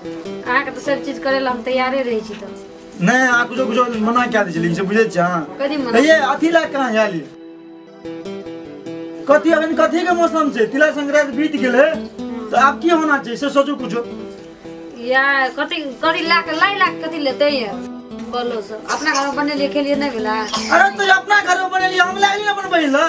अहाँ के तो सब चीज करे ला हम तैयारे रहै छी। त नहीं आ कुछो कुछो मना क्या दै छली से बुझै छी। हां कथी मना ये अथी ला कहां आली कथी अखन कथी के मौसम छै? तिला संक्रांति बीत गेलै तो आब की होना चाहिए से सोचू कुछो। या कथी कथी ला के लाई ला कथी लेते है बोलो सो अपना घर में बनेलिए खेलिए नहीं भेला। अरे तो अपना घर में बनेलिए हम लागली अपन बहिन ला।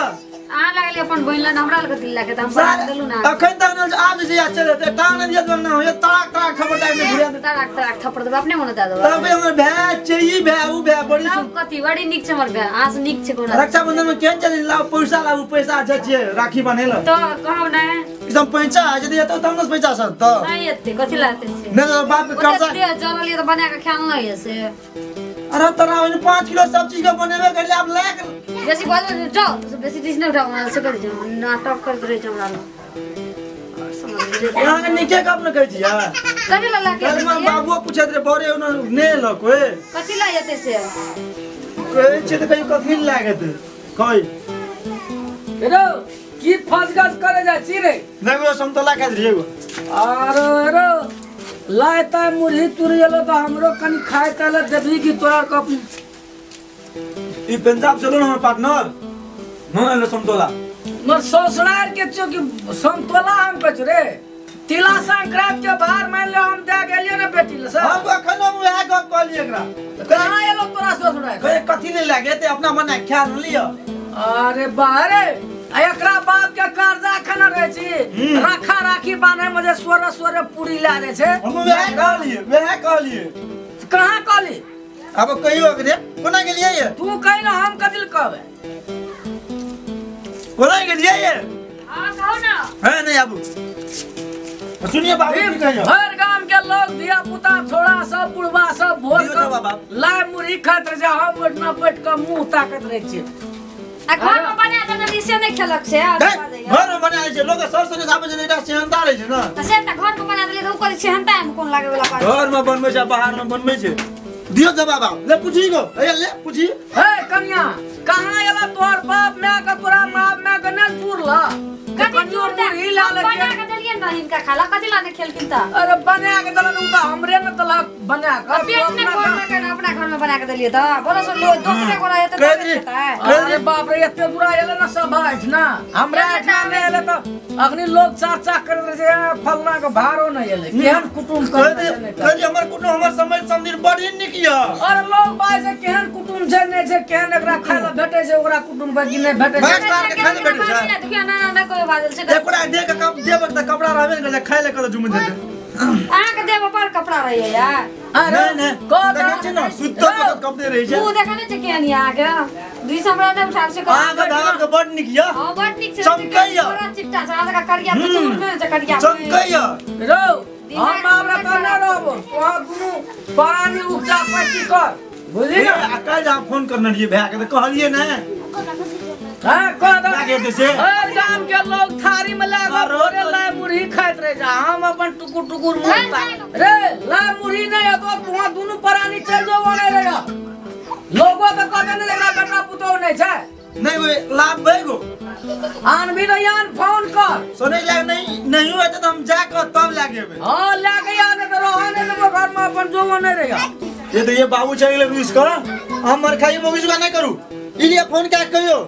अहाँ लागली अपन बहिन ला हमरा लग दिल लागे त हम बना देलु ना। अखन तक न आब जे चले त टांग न दिया ना हो तड़ाक तड़ाक थप्पड़ टाइम में घुरिया तड़ाक तड़ाक थप्पड़ देब अपने मन द देब। तब हमर भाय छै भाय उ भाय बड़ी सब कथी बड़ी नीक छै हमर भाय अहाँ से नीक छै कोना। रक्षाबंधन में केहन चली लाओ पैसा लाबू पैसा जे छै राखी बनेला त कहब नै एकदम पैसा यदि एतौ तब न पैसा सर त नहीं एते कथी लाते छै नै त बाप के कर्जा ओते जरल त बना के खान नै है से। अरे तोरा ओने 5 किलो सब चीज के बनेबे करले आब लायक बेसी बोल जाओ बेसी डिश नहीं उठाओ से कर जाओ नाटक करत रहे हमरा ल अहाँ के नीके गप न कहै छी यार। कथी ला लाके कल मां बाबूओ पूछत रे बड़े ओने ने लक ओए कथी ला जते से कहै छै त कहियो कथी लागत कहि रो की फसगस करे जा छी रे नै गो समतोला खाइत रहिए गो। अरे रो लाय ता मुरही तुरी एलो त हमरो कनी खाय ताले देबी की तोरा कप ई पंजाब चलो न हमर पार्टनर न एलो समतोला मोर ससुरार के चो कि समतोला हम कछ रे तिला संक्रांति के भार मान ले हम दे गेलियो ने बेटी ले सर। हम अखन हम वएह गप कहलिए एकरा कहां एलो तोरा ससुरार कहे कथी ले लागे ते अपना मने ख्याल लियो। अरे बारे एकरा बाप के कर्जा खना रहे छी राखा राखी बान्हे में जे सोरे सोरे पूरी ला दे छै। हम वएह कहलिए वएह कहलिए। कहां कहली अब कहियो एकरे कोना गेलिए ये तू कहि ना हम कदिल कहबे कोना गेलिए ये। हां कहू ना है नहीं आबू सुनिए बाबू की कहियो। हर गांव के लोग धिया पुता छोड़ा सब बुढ़वा सब भोर के लाय मुरही खात रहे हम ओठना बैठ के मुंह ताकत रहे छी। आ घर में बना के जल्दी से नहीं खेलक से घर में बना छै लोग सर सर आबै छै एकटा सेहनता रहै छै ना त से त घर में बना देले त उ करै सेहनता में कोन लागे वाला बात घर में बनबै छै बाहर में बनबै छै दियो जवाब आब ले पूछी गो ए ले पूछी। हे कन्या कहां एला तोर बाप my के तोरा बाप my के न चूरला कथी चूर दे बना के देलिए न हिनका खाला कथी ला ने खेलखिन त। अरे बना के देलन उ त हमरे न देलक बना के पेट ने कोन के अपना घर में बना के देलिए त बोलो सो लो दोसरे कोना एते अरे बाप रे एते दूरा एले न सब एठना हमरा एठना ने एले त अखनी लोग चर्चा कर रहे छै फलना के भारो न एले केहन कुटुम कर हमर कुटुम हमर समझ समझिन बड़ी नीक य। अरे लोग बाय से केहन कुटुम छै नै छै केहन एकरा खाय ल भेटै छै ओकरा कुटुम के की नै भेटै छै के खाय ल भेटै छै देखियो ना ना कोई बाजल छै एकरा दे के कप देब त कपड़ा रहबे ने करे खाय ले कर जुम देते अहाँ के देब पर कपड़ा रहैया यार। अरे नहीं देखै छी न सुतल के कपड़े रहै छै मुंह देखै नै छै केहन य अहाँ के दुई हमरा नै उठाब से अहाँ के धागा के बड नीक य। हां बड नीक छै चमकैया पूरा चिट्टा छै अहाँ के करिया त चूर नै छै करिया चमकैया रो हम हमरा त न रहबो तोहर दुनू प्राणी उपजा पैती कर बुझली ना। आ काल्हि अहाँ फोन करने रहियै भैया के त कहलियै ने हां कह दे लागे दे से हर गांव के लोग थारी में लागे भोरे लाय मुरही खाइत रहे जा हम अपन टुकुर टुकुर मुंह रे लाय मुरही नहीं हतो तुहा दुनू प्राणी चल जो ओने रे लोगो के कहबे ने एकरा बेटा पुतोह नहीं छै नहीं वे लाभ भइगो आन भी नहीं आन फोन कर सुनै लाग नहीं नहीं होते त हम जा के तब लागेबे। हां लागे आने त रहने देबो घर में अपन जो ओने रे ये तो ये बाबू चल गेलै यूज कर हम मर खाई मोगिस नहीं करू इलिए फोन क्या कहियो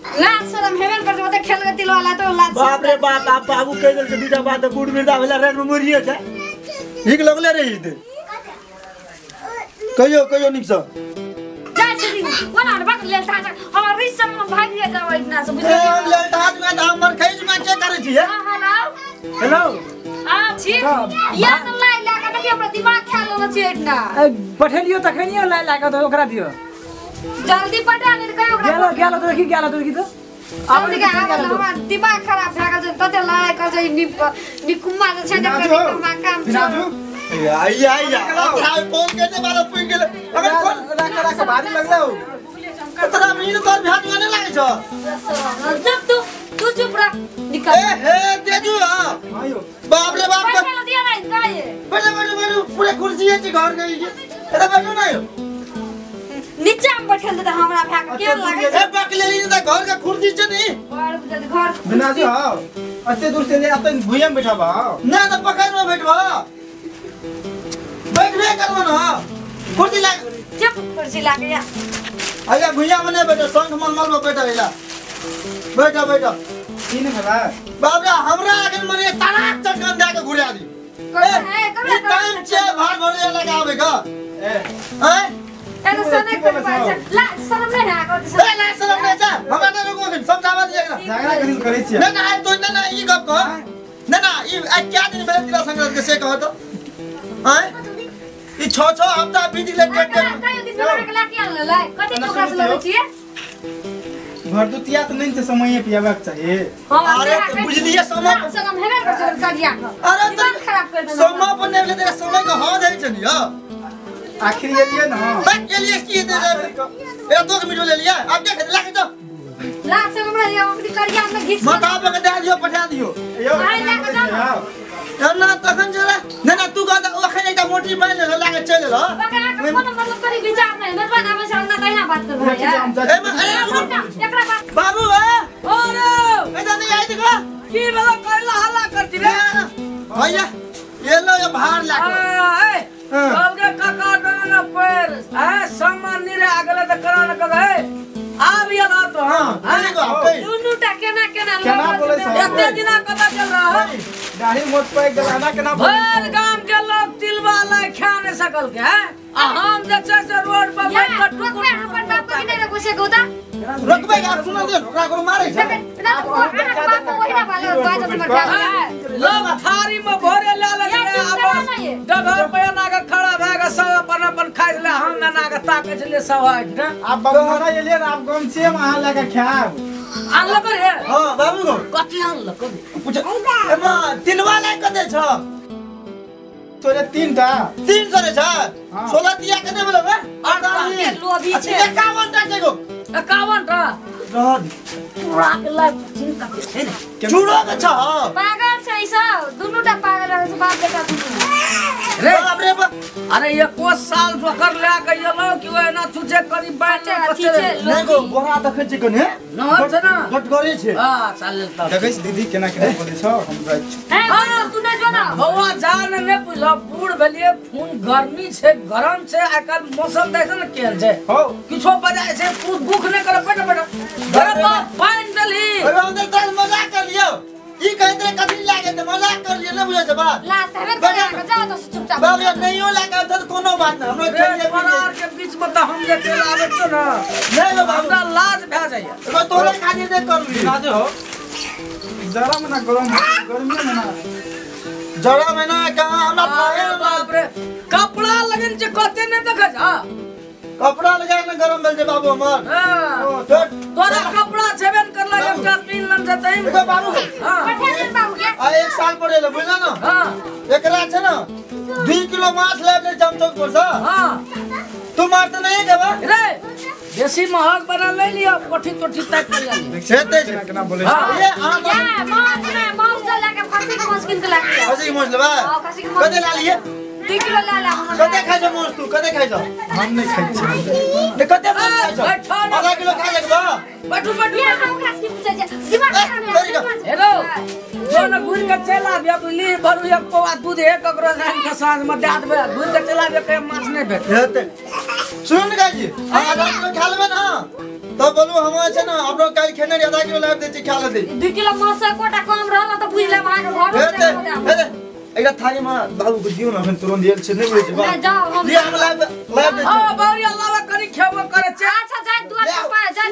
लाज शरम हेबे कर ओते खेल के तिलवा ला तो लाज बाप रे बाप आप बाबू कह देल के दूटा बात बूढ़ बिरदा भेला रात में मरिए छै ठीक लगले रही ते कहियो कहियो निक से जा छी कोना बक लेल ता हमर रिस सब में भाग जे करबै इतना से बुझलियै हम लेल तात में त हमर खाई में के करै छी हां हेलो हेलो आ छी या त लाइ ला के देखियो हमरा दिमाग खा लेलो छी इतना पठेलियो तखनियो लाइ ला के ओकरा दियो जल्दी पठा नहीं कहियो ओकरा गेलो गेलो तो देखी गेलो तो देखी तो जल्दी के हमर दिमाग खराब भए गेल छै तते लड़ाई कर छै निकुम्मा जे छै निकुम्मा काम बिनाजू आई आई तोरा फोन करने वाला पुग गेल अगर फोन राख राख भारी लगलो तोरा मीन तोर भात माने लागे छ जब तू तू चुप रह निकल ए हे तेजू हां आयो बाप रे बाप बैठे दिया नहीं काहे बैठो बैठो बैठो पूरे कुर्सी है घर गई अरे बैठो ना यो नीचा में बैठल दे हमरा भाय के केहन लागे ए बक लेली त घर के कुर्सी छ नि बड़ बुझल घर बिनाजू हां अते दूर से ले अपन भुइया में बैठाबा ना त पकड़ में बैठबा नहीं करबो न कुर्सी लाग चुप कुर्सी लाग या आया भुइया में नहीं बैठो संग मनमल में बैठो इला बैठो बैठो की ने भेला बाप रे हमरा अखन मने तराक चटकन दे के घुरा दी ए टाइम छे भार भरे लगावे का ए हैं ए तो सने कर ला शरम नहीं है को ए ला शरम नहीं छ हमरा त रुको अखन समझावा दिए ना झगड़ा करी करै छियै ना ना तो ना ना ई गप कह ना ना ई क्या दिन भेल तिला संक्रांत के से कह तो हैं ई 6 6 हफ्ता बीत गेलै ट्रैक्टर कहियो दिन लगा के लाके आनल लै कथि टोकरा से लबै छियै भरदुतिया त नहीं छै समय पियाबाक चाही। अरे बुझलिए समय शरम हेबे कर छै करिया के अरे दिमाग खराब कर देलक समय पर नहीं भेलै तेरा समय के हद है छै नि हो आखिर एलिए न बैठ के लिए की दे ए 2 मिनट ले लिया अब देख लाके दो ला शरम रही ओकरी करिया में घिच माथा पे के दे दियो पठा दियो यो आइ लाके जाओ ना तखन जरा ना ना तू कह ओखन एकटा मोटी बान्हि लेलह लाके चलि एलह ओकरा के कोनो मतलब करी विचार नहीं मेहरबान आबै छै ना तहिना बात कर भाई ए एकरा बात बाबू ए अरे ए नहीं आई देखो की भेलो करला हल्ला करती रे भैया ये लो ये भार लाके ए चल के काका ना पैर ए सामान नि रे आगले त करा न कह आब ये ला तो हां दुनू टा केना केना केना बोलै छै एते दिना कता चल रहा है दाढ़ी मोट पाइ गलाना केना भर गाम के लोग तिलवा लाई खा नहीं सकल के हैं आ हम जे छै से रोड पर बैठ के रोकबे अपन बाप के नहीं रोकबे से गोदा रोकबे यार सुन दे ओकरा को मारै छै ना तो बाप ओहिना वाले बाजत मर खा लोग थारी में भरे ले ले आ डगर पे ना के खड़ा भए के सब अपन अपन खाइ ले हम ना के ताकै छले सब आइ ना आप बाबू एलिए ना आप गमछे में अहाँ लगा खाब आनल पर हे हां बाबू को कथि आनल कभी पूछ एमा तिलवा लाइ कते छ तोरे तीन टा 300 रे छ 16 तिया कते बोलो बे 48 लोभी छै 51 टा छै गो 51 टा रह दी पूरा के लाइ चिन कते छै ने चूड़ो के छ पागल छै ई सब दुनू टा पागल रहै छै बाप बेटा दुनू रे बाप रे बाप अरे एको साल जोकर ले के एलो कि ओना छुछे करी बात नै गो बोरा देखै छै कने न छै ना गटगरे छै हां चल त देखै छी दीदी केना केना बोलै छ हम जाइ छी हां तू नै जो ना बौआ जान ने बुझल बूढ़ भेलिए खून गर्मी छै गरम छै आइ काल मौसम देखै छै ने केहन छै हो किछो बजाय छै तू दुख नै कर बैठ बैठ अरे बाप पानि देली अरे अंदर तक मजाक कर लियो ई कहत रे कथि लागे त मजाक कर लियो नै बुझै छै बात ला तबे कर जाओ तो चुपचाप बाप रे नहियो लागे त कोनो बात न हमरा खेलिए परार के बीच में त हम जे चल आबै छौ न नै गो बाबू हमरा लाज भए जाइए तो तोरे खातिर दे करबी ना जे हो जरा में ना गरम गर्मी में ना जरा में ना कहां हमरा फाहे बाप रे कपड़ा लगन छै कते नै देखै छ कपड़ा लगा ने गरम भेल छै बाबू हमर हां तोरा कपड़ा छेबे न करला एकटा पिन लन जतै देखो बाबू हां पठा दे बाबू के आ एक साल पड़े ले बुझला ना हां एकरा छै ना 2 किलो माछ लाबले चमचक पर से हां तू मार त नहीं देबा रे बेसी महग बना ले लियो कोठी तोठी तक कर ले से ते केना बोलै ए आ या माछ ना माछ ला के खसी के माछ किन के ला के खसी के माछ लेबा हां खसी के माछ कते ला लिए 2 किलो ला ला कते खाइ छ माछ तू कते खाइ छ हम नहीं खाइ छी ते कते माछ खाइ छ आधा किलो खा लेबा बैठू बैठू या हम खास की पूछै छै दिमाग खराब हेलो जो न घुर के चल आबे बुझली भरू एक पौआ दूध एक ककरो जान के साँझ में दे देबे घुर के चल आबे के माछ नहीं भेट हेते सुन ने गाई जी आधा किलो खा लेबे ना तो बोलू हम छै ना अपनो काल खेने आधा किलो लाब दे छी खा लेते 2 किलो माछ कोटा कम रहल त बुझ ले अहाँ के घर हेते हेते एकटा थारी में बाबू के दियो ना अखन तुरंत दियल छै नहीं बुझै छै ना जाओ हम लिया हम लाब लाब दे हां बाबू अलावा करी खेबो करे छै अच्छा जाय दुआर पर पा जाय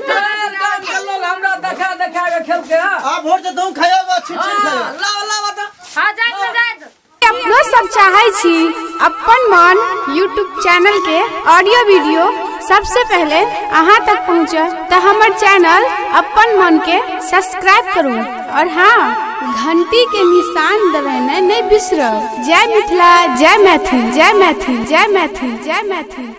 गाम के लोग हमरा देखा देखा के खेल के आ भोर से दू खायो छिट छिट खायो लाओ लाओ त हां जाय जाय अपनो सब चाहे छी अपन मन यूट्यूब चैनल के ऑडियो वीडियो सबसे पहले अहाँ तक पहुँचे तो हमर चैनल अपन मन के सब्सक्राइब करू और हाँ घंटी के निशान दबाना नहीं बिसरब। जय मिथिला, जय मैथिल, जय मैथिल, जय मैथिल, जय मैथिल।